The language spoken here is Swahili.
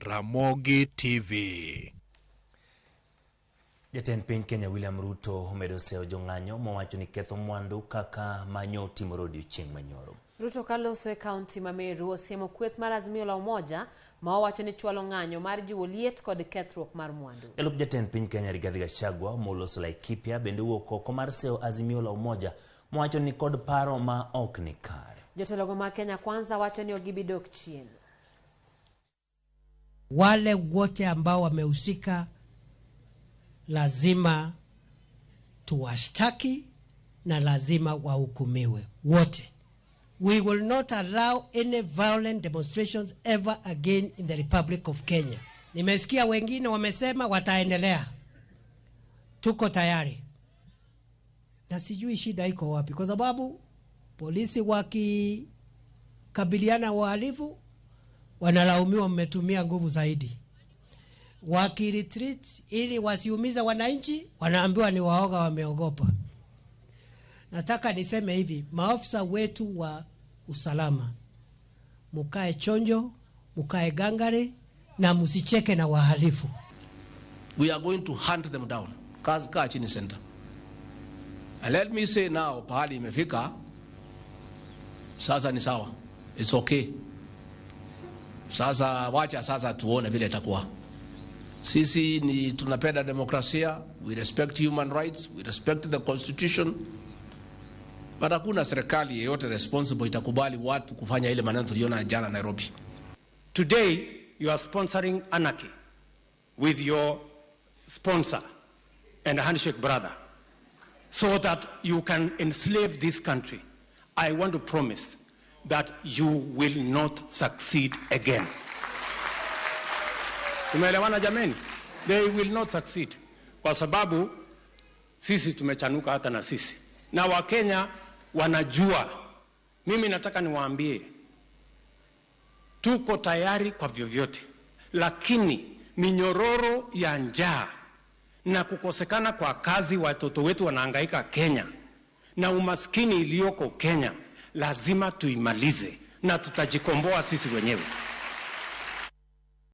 Ramogi TV. Jatend piny Kenya William Ruto omedo seyo jong'anyo mowacho ni ketho mwandu kaka manyo timore odiochieng' manyoro. Ruto kaloso e kaunti ma Meru osiemo kweth mar Azimio la Umoja ma owacho ni chwalo ng'anyo mar jiwo liet kod kethruok mar mwandu. Jalup jatend piny Kenya Rigathi Gachagua moloso Laikipia bende owuok oko mar seyo Azimio la Umoja mowacho ni kod paro ma ok ni kare. Jotelogo mag Kenya Kwanza wacho ni ok gibi dok chien. Wale wote ambao wamehusika lazima tuwashtaki na lazima wahukumiwe wote. We will not allow any violent demonstrations ever again in the Republic of Kenya. Nimesikia wengine wamesema wataendelea. Tuko tayari. Na sijui shida iko wapi, kwa sababu polisi wakikabiliana wahalifu wanalaumiwa, mmetumia nguvu zaidi. Wakiretreat ili wasiumize wananchi, wanaambiwa ni waoga, wameogopa. Nataka niseme hivi, maafisa wetu wa usalama, mukae chonjo, mukae gangare na msicheke na wahalifu. We are going to hunt them down. Kazi kaa chini center. And let me say now, pahali imefika sasa ni sawa. It's okay. Sasa wacha sasa tuone vile itakuwa. Sisi ni tunapenda demokrasia, we respect human rights, we respect the constitution. But hakuna serikali yeyote responsible itakubali watu kufanya ile maneno tuliona jana Nairobi. Today, you are sponsoring anarchy with your sponsor and handshake brother so that you can enslave this country. I want to promise that you will not succeed again. Tumeelewana jameni? They will not succeed. Kwa sababu sisi tumechanuka hata na sisi. Na Wakenya wanajua. Mimi nataka niwaambie, tuko tayari kwa vyovyote, lakini minyororo ya njaa na kukosekana kwa kazi, watoto wetu wanahangaika Kenya, na umaskini iliyoko Kenya, lazima tuimalize na tutajikomboa sisi wenyewe.